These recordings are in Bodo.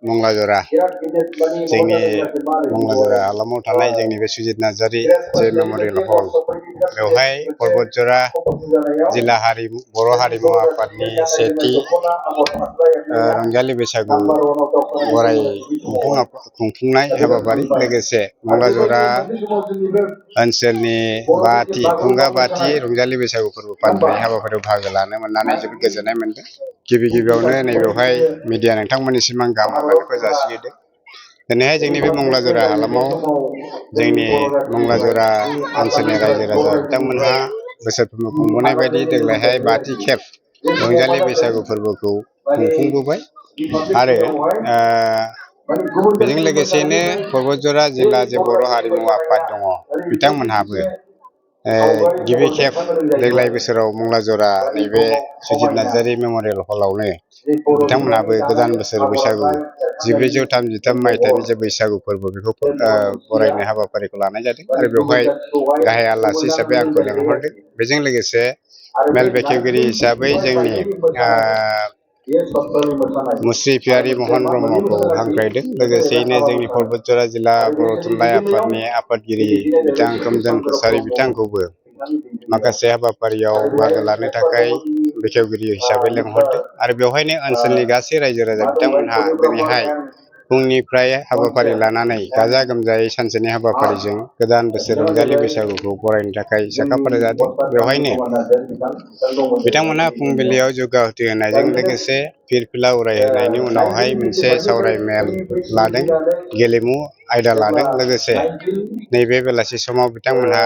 मंगलाजरा जोंनि मंगलाजरा हालामाव थानाय जोंनि बे सुजित नार्जारी जे मेमरियेल हल बेवहाय पर्बतजरा जिल्ला बर' हारिमु आफादनि सेथि रंजालि बैसागु बराय खुंफुंनाय हाबाफारि लोगोसे मंगलाजरा ओनसोलनि खुंगा बाथि रंजालि बैसागु फोरबो फालिनाय हाबाफारियाव बाहागो लानो मोननानै जोबोद गोजोननाय मोनदों। गिबियावनो नैबेवहाय मिडिया नोंथांमोननिसिम आं गाहाम हामलायनायखौ जासिहरदों। दिनैहाय जोंनि बे मंगलाजरा हालामाव जोंनि मंगलाजरा ओनसोलनि रायजो राजा बिथांमोनहा बोसोरफ्रोमबो खुंबोनाय बायदि देग्लायहाय बाथि खेब रंजालि बैसागु फोरबोखौ खुंफुंबोबाय आरो बेजों लोगोसेनो पर्बतजरा जिल्ला जे बर' हारिमु आफाद दङ बिथांमोनहाबो गिबि खेब देग्लाय बोसोराव मंगलाजरा नैबे सुजित नार्जारी मेमरियेल हलावनो बिथांमोनहाबो गोदान बोसोर बैसागु 1433 मायथाइनि जे बैसागु फोरबो बेखौ बरायनाय हाबाफारिखौ लानाय जादों आरो बेवहाय गाहाय आलासि हिसाबै आंखौ लेंहरदों। बेजों लोगोसे मेल बेखेवगिरि हिसाबै जोंनि मुस्रि पियारि महन ब्रह्मखौ हांख्रायदों। लोगोसेयैनो जोंनि पर्बतजरा जिल्ला बर' थुनलाइ आफादनि आफादगिरि बिथां खोमजोन कसारी बिथांखौबो माखासे हाबाफारियाव बाहागो लानो थाखाय बेखेवगिरि हिसाबै लेंहरदों आरो बेवहायनो ओनसोलनि गासै रायजो राजा बिथांमोनहा दिनैहाय फुंनिफ्राय हाबाफारि लानानै गाजा गोमजायै सानसेनि हाबाफारिजों गोदान बोसोर रंजालि बैसागुखौ बरायनो थाखाय साखाफारा जादों। बेवहायनो बिथांमोनहा फुंबिलियाव जौगाहोथि होनायजों लोगोसे फिरफिला उरायहोनायनि उनावहाय मोनसे सावराय मेल लादों, गेलेमु आयदा लादों। लोगोसे नैबे बेलासि समाव बिथांमोनहा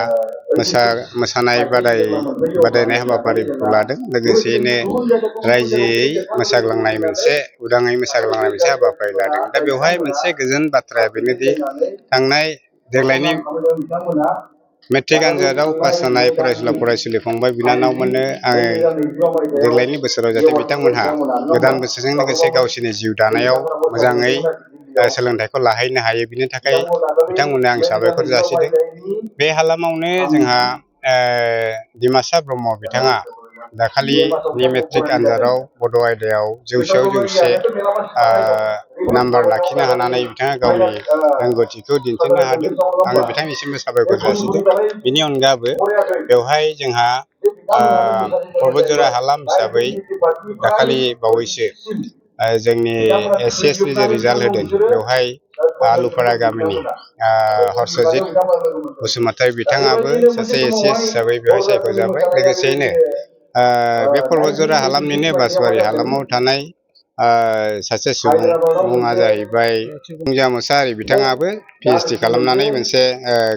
मोसानाय बादायनाय हाबाफारिखौ लादों। लोगोसेयैनो रायजोयै मोसाग्लांनाय मोनसे उदाङै मोसाग्लांनाय मोनसे हाबाफारि लादों। दा बेवहाय मोनसे गोजोन बाथ्राया बेनोदि देग्लायनि मेट्रिक आनजादाव पास जानाय फरायसुला फरायसुलि फंबाय बिनानावमोननो आङो देग्लायनि बोसोराव जाहाथे बिथांमोनहा गोदान बोसोरजों लोगोसे गावसोरनि जिउ दानायाव मोजाङै सोलोंथाइखौ लाहैनो हायो, बिनि थाखाय बिथांमोननो आं साबायखर जासिदों। बे हालामावनो जोंहा डिमासा ब्रह्म बिथाङा दाखालिनि मेट्रिक आनजादाव बड' आयदायाव 100आव 100 नाम्बार लाखिनो हानानै बिथाङा गावनि रोंगौथिखौ दिन्थिनो हादों। आं बिथांनिसिमबो साबायखर जासिदों। बिनि अनगाबो बेवहाय जोंहा पर्बतजरा हालाम हिसाबै दाखालि बावैसो जोंनि SCSनि जे रिजाल्ट होदों बेवहाय आलुफारा गामिनि हर्षजित बसुमतारी बिथाङाबो सासे SCS हिसाबै बेवहाय सायख'जाबाय। लोगोसेयैनो बे पर्बतजरा हालामनिनो बासबारि हालामाव थानाय सासे सुबुं, मुङा जाहैबाय फुंजा मोसाहारि, बिथाङाबो PhD खालामनानै मोनसे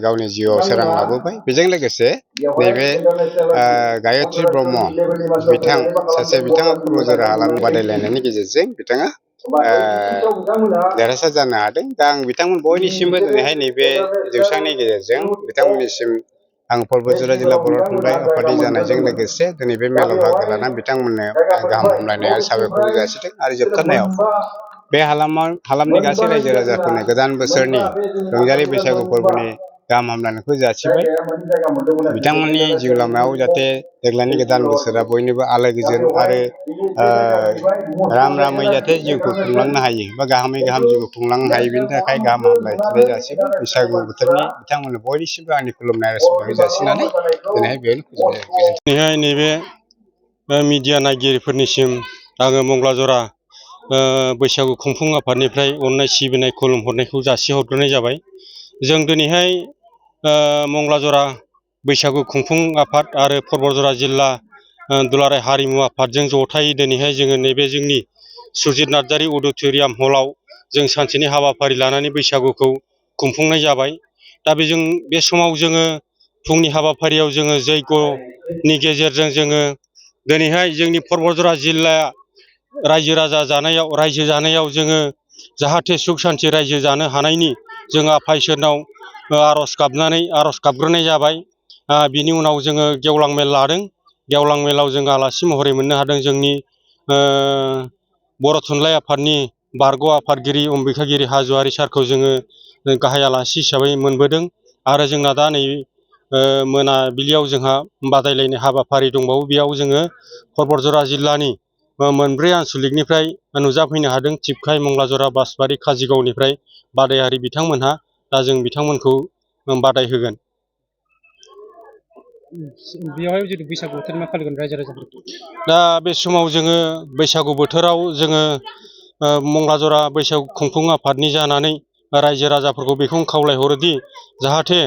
गावनि जिउआव सोरां लाबोबाय। बेजों लोगोसे नैबे गायत्री ब्रह्म बिथाङा पर्बतजरा हालाम बादायलायनायनि गेजेरजों बिथाङा देरहासार जानो हादों। दा आं बिथांमोन बयनिसिमबो दिनैहाय नैबे जौसांनि गेजेरजों बिथांमोननिसिम आं पर्बतजरा जिल्ला बर' थुनलाइ आफादनि जानायजों लोगोसे दिनै बे मेलाव बाहागो लानानै बिथांमोननो गाहाम हामलायनाय आरो साबायखर जासिदों। आरो जोबथारनायाव बे हालामनि गासै रायजो राजाफोरनो गोदान बोसोरनि रंजालि बैसागु फोरबोनि गाहाम हामलायनायखौ जासिबाय। बिथांमोननि जिउ लामायाव जाहाथे देग्लायनि गोदान बोसोरा बयनिबो आलो गोजोन आरो रामै जाहाथे जिउखौ खुंलांनो हायो बा गाहामै गाहाम जिउखौ खुंलांनो हायो, बेनि थाखाय गाहाम हामलायथिनाय जासिबाय। बैसागु बोथोरनि बिथांमोननो बयनिसिमबो आंनि खुलुमनाय आरो सिबिनायखौ जासिनानै दिनैहाय बेयावनो फोजोबनाय जाबाय। नैबे मिडिया नायगिरिफोरनिसिम आङो मंगलाजरा बैसागु खुंफुं आफादनिफ्राय अननाय सिबिनाय खुलुमहरनायखौ जासिहरग्रोनाय जाबाय। जों दिनैहाय मंगलाजरा बैसागु खुंफुं आफाद आरो पर्बतजरा जिल्ला दुलाराय हारिमु आफादजों जथायै दिनैहाय जोङो नैबे जोंनि सुजित नार्जारी अडिट'रियाम हलाव जों सानसेनि हाबाफारि लानानै बैसागुखौ खुंफुंनाय जाबाय। दा बे समाव जोङो फुंनि हाबाफारियाव जोङो जैग'नि गेजेरजों जोङो दिनैहाय जोंनि पर्बतजरा जिल्लाया रायजो जानायाव जोङो जाहाथे सुख सान्थि रायजो जानो हानायनि जों आफा इसोरनाव आर'ज गाबग्रोनाय जाबाय। बिनि उनाव जोङो गेवलां मेल लादों। गेवलां मेलाव जों आलासि महरै मोननो हादों जोंनि बर' थुनलाइ आफादनि बारग' आफादगिरि अम्बिकागिरि हाज'वारि सारखौ जोङो गाहाय आलासि हिसाबै मोनबोदों। आरो जोंना दा नै मोनाबिलियाव जोंहा बादायलायनाय हाबाफारि दंबावो। बेयाव जोङो पर्बतजरा जिल्लानि मोनब्रै आनसलिकनिफ्राय नुजाफैनो हादों। थिपकाय, मंगलाजरा, बासबारि, काजिगावनिफ्राय बादायारि बिथांमोनहा। दा जों बिथांमोनखौ बादाय होगोन। बेवहाय जुदि बैसागु बोथोर मा फालिगोन रायजो राजाफोरखौ? दा बे समाव जोङो बैसागु बोथोराव जोङो मंगलाजरा बैसागु खुंफुं आफादनि जानानै रायजो राजाफोरखौ बेखौनो खावलायहरोदि जाहाथे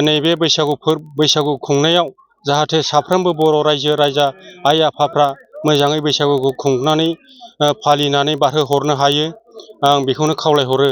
नैबे बैसागु खुंनायाव जाहाथे साफ्रोमबो बर' रायजो राजा आइ आफाफ्रा मोजाङै बैसागुखौ खुंनानै फालिनानै बारहोहरनो हायो। आं बेखौनो खावलायहरो।